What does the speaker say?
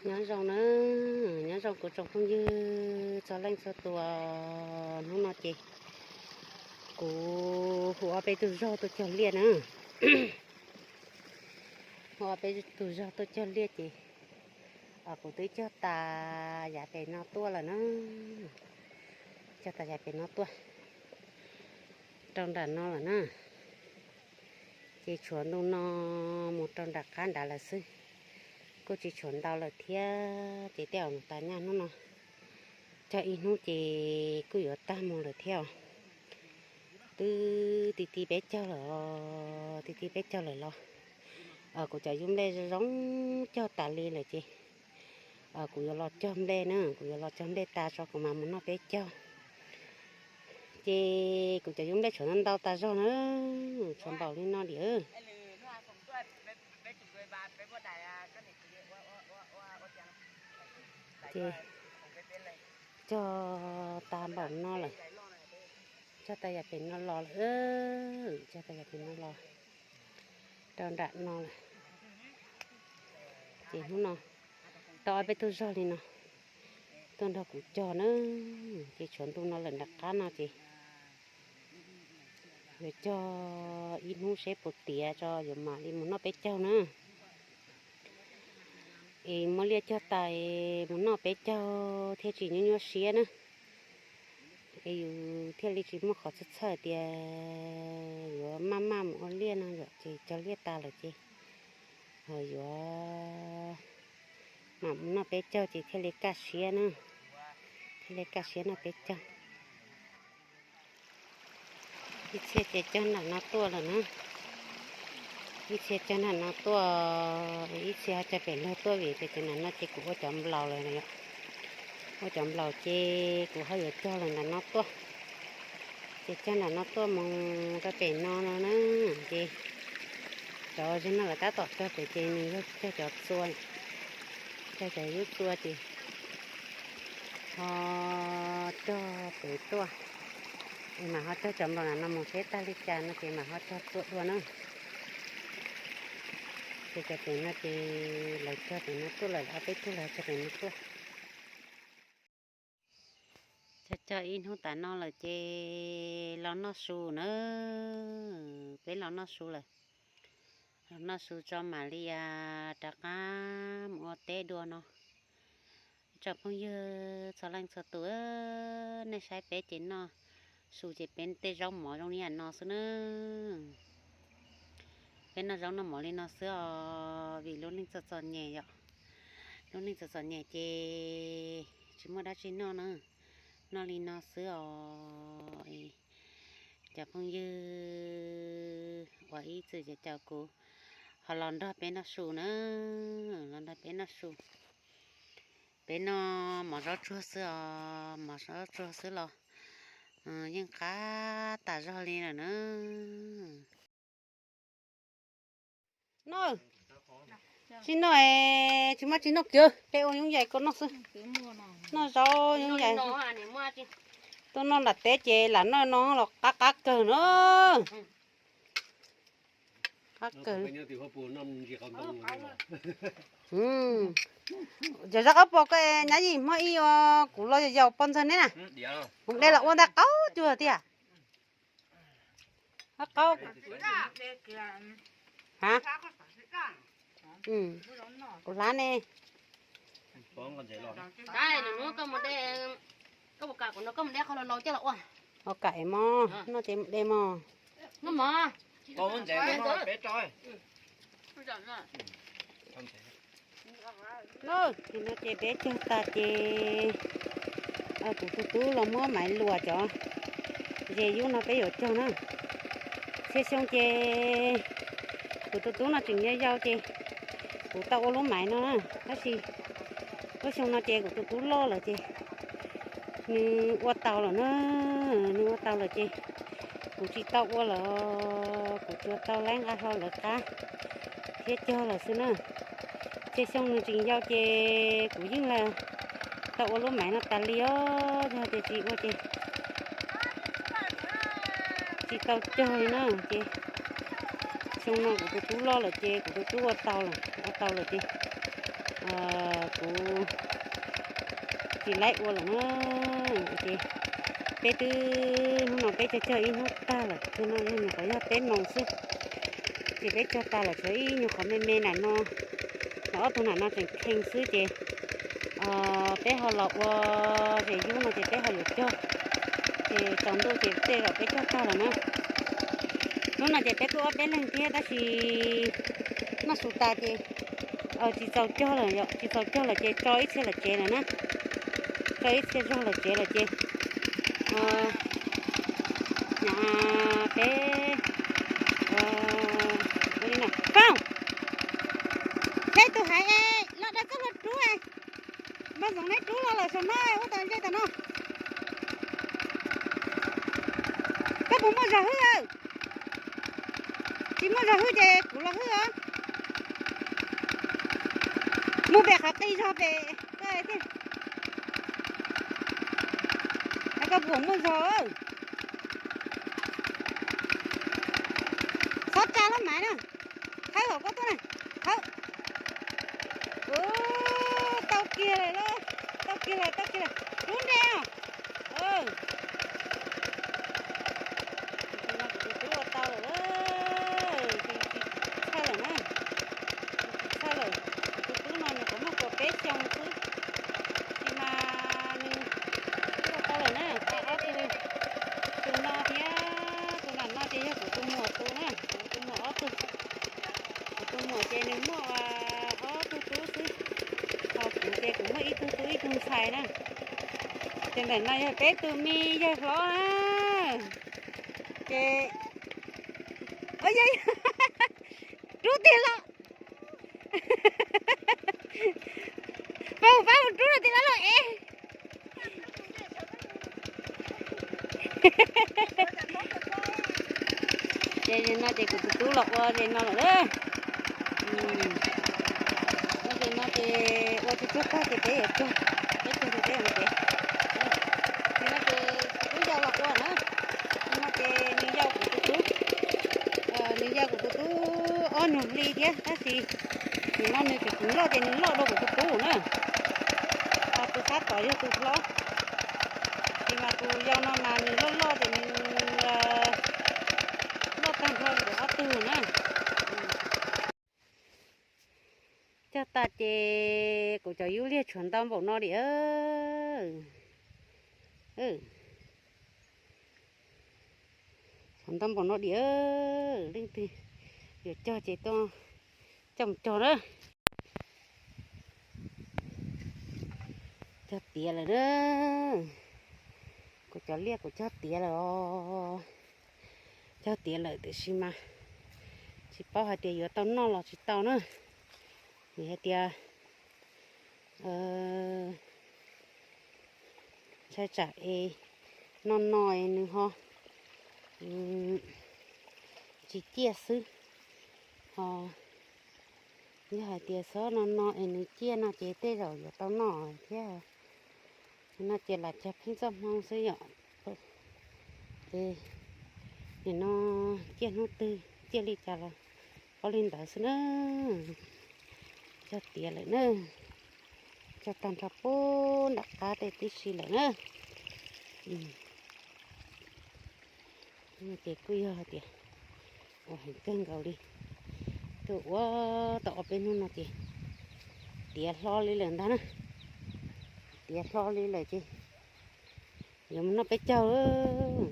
Nyob zoo na, nyob zoo kuv tsoom phooj ywg txhua leej txhua tus. Hnub no ces kuv hu ob peb tug zog tuaj cog liaj na. Hu ob peb tug zog tuaj cog liaj ces kuv twb cog tas yav pem no tuaj lawm na. Cog tas yav pem no tuaj rau nram no lawm na. Ces tshuav ntu no mus rau nram qab nrad lawm xwb, kuj tsis tshuav ntau lawm thiab. Ces tej zaum tas nyaj hnub no cog ib hnub ces kuj yuav tag mus lawm thiab os. Twb ti ti peb caug lawm, ti ti peb caug lawm los kuv cov yub nplej zoo cog tas li lawm ces kuv yuav los cog nplej na, kuv yuav los cog nplej tas tso kuv mam mus noj peb caug. Ces kuv cov yub nplej tshuav ntau tas zog na, tshuav npaum li no li. Ces cog tas npaum no lawm, cog tas yav pem no los lawm, cog tas yav pem no los rau nram no lawm. Ces hnub no tau ob peb tug zog li no tuaj nrog kuv cog na. Ces tshuav ntu no lawm nram qab no ces yuav cog ib hnub seb puas tiav tso yuav mam li mus noj peb caug na. Es muab liaj cog tas es mus noj peb caug thiaj tsis nyuaj nyuaj siab na. Es yus thiaj li tsis muaj qhov txhawj txhawj tias yuav maj maj mus ua liaj no yom. Ces cog liaj tas lawm ces yuav mam mus noj peb caug ces thiaj li kaj siab na, thiaj li kaj siab noj peb caug. Ib txhia ces cog nram no tuaj lawm na, ib txhia cog nram no tuaj, ib txhia ho cog pem lug tuaj vim tias cov nram no ces kuv ua cov nplaum lawm, ua cov nplaum ces kuv ho yuav cog lawm nram no tuaj. Ces cog nram no tuaj mus rau pem no no na, ces cov zig no lawv tab tom cog pem ces nws yog cog cov txua, cog cov yub txua ces ho cog pem tuaj, es mam ho cog cov nplaum nram no mus seb tag li cas no ces mam ho cog txua dua na. Ces cov pem no ces lawv cog pem no tuaj lawm ob peb tug lawv cog pem no tuaj. Cog cog ib hnub tas no lawm ces los noj su na, peb los noj su lawm. Los noj su tso mam li rov qab mus ua teb dua no. Tsoom phooj ywg txhua leej txhua tus, nej saib peb ces noj su ces peb tej zaub mov zoo li no xwb na. Peb noj zaub noj mov li no xwb os, vim lub neej txom txom nyem yom. Lub neej txom txom nyem ces tsis muaj dab tsi noj na, noj li no xwb os. Cov phooj ywg uas ib txwm caum kuv ho los nrog peb noj su na, los nrog peb noj su. Peb noj mov zaub tsuag xwb os, mov zaub tsuag xwb los yeej qab tas zog li lawm na. Noj, tsis noj, tsis muaj tsis noj kiag, peb ua yoov yais koj noj xwb. Noj zaub yoov yais. Tuaj noj nram teb ces lam noj no los qab qab kawg na. Qab kawg. Cov zaub qaub pos koj nyab yim hmo ib ua kuv los yau poj ntxawg neb na. Mus de los ua ntag qaub cuag tiag. Qaub. Ha? Kuv hlab ne. Ua kam es mos, noj ces de mos. Ces no ces peb cog tas ces kuv tus tub los muab Maiv Luas cov zes yub no peb yuav cog na. Txhia xyoo ces kuv tus tub no tseem yau yau ces kuv tau ua lub Maiv no na, tab sis lub xyoo no ces kuv tus tub loj lawm ces nws ua tau lawm na, nws ua tau lawm ces kuv tsis tau ua lawm, kuv tsuas tau laib nqa hlo lawv qab thiab cog lawm xwb na. Txhia xyoo nws tseem yau ces kuv yeej tau ua lub Maiv no tas li os, yog tias tsis ua ces tsis tau cog li na. Ces xyoo no kuv tus tub loj lawm ces kuv tus tub ua tau lawm, ua tau lawm ces kuv tsis laib ua lawm na. Ces peb twb, hnub no peb cog cog ib hnub tag lawm, hnub no yog nyuam qhuav yog peb moos xwb. Ces peb cog tag lawm, tshuav ib nyuag qhov me me nram no, ob tug nram no tseem kheej xwb ces peb ho los ua zes yub no ces peb ho yuav cog. Ces tsaus ntuj ces tej zaum peb cog tag lawm na. Hnub no ces peb kuj ob peb leeg thiab tab sis noj su tas ces tsis txaus cog lawm, tsis txaus cog lawm ces tso ib txhia lawm tsev lawm na. Tso ib txhia zog lawm tsev lawm ces peb, Faaj, neb tus haiv es los dag koj los rub, mas zoo neb rub los lawm saum no ua tau ntsej tas no. Koj puas muaj zog hwj? Tsis muaj zog hwj ces kuv los hwj os. Mus pem qhov qis zog pem koj thiaj, koj puas muaj zog? Txhob tsa lub maiv na. Thawb hauv koj tuaj na. Thawb. Tau kiag lawm lauj. Tau kiag lawm, tau kiag lawm. Rub nte os. Tus no kuv tus tub ua tau lawm, tsis txhawj lawm na. Tsis txhawj lawm, kuv tus tub no nws qhuav muaj kaum peb xyoo xwb, tab sis mas nws twb ua tau lawm na. Ob tug, tus no thiab tus nram no ces yog kuv tus muam tus na, kuv tus muam ob tug. Kuv tus muam ces nws muaj ob tug tub xwb, ho kuv ces kuv muaj ib tug tub ib tug ntxhais na. Ces ntawm no yog peb tus me yawg hlob na. Ces, rub tiag los, pab mus rub rau tim lawv lub ev. Ces no ces kuv tus tub los ua zes no lawm na. Ua zes no ces ua tsuag tsuag tag ces peb yuav cog, peb cog ces peb yuav mus tsev. Ces no ces kuv yau los ua na. No ces nws yau kuv tus tub, nws yau kuv tus tub ob nyuag hli thiab tab sis nim no nws tseem loj ces nws loj dua kuv tus tub na. Ho tus sab tod yog tus hlob, tab sis mas tus yau no mas nws loj loj ces nws loj tag nrho li ob tug na. Cog tas ces kuv cov yub liag tshuav ntau npaum no li. Tshuav ntau npaum no li, leej twg yuav cog ces tuaj coj mus cog na. Cog tiav lawm na. Kuv cov liaj kuv cog tiav lawm os. Cog tiav lawm tiam sis mas tsis paub hais tias yuav tau noj los tsis tau na. Vim hais tias ntshai tsam es no no es nws ho tsis ciaj xwb, ho yog hais tias xob no no es nws ciaj no ces tej zaum yuav tau noj thiab. No ces lam cog pheej txoj hmoo xwb yom. Ces nim no ciaj hnub twg ciaj li cas los paub li ntawd xwb na. Cog tiav lawm na, cog tag nrho pub nram qab tej tib si lawm na. Ces kuj yog hais tias ua heev kawg nkaus li. Tuaj ua tau ob peb hnub no ces tiav hlo li lawm ntag na. Tiav hlo li lawm ces yuav mus noj peb caug lawm.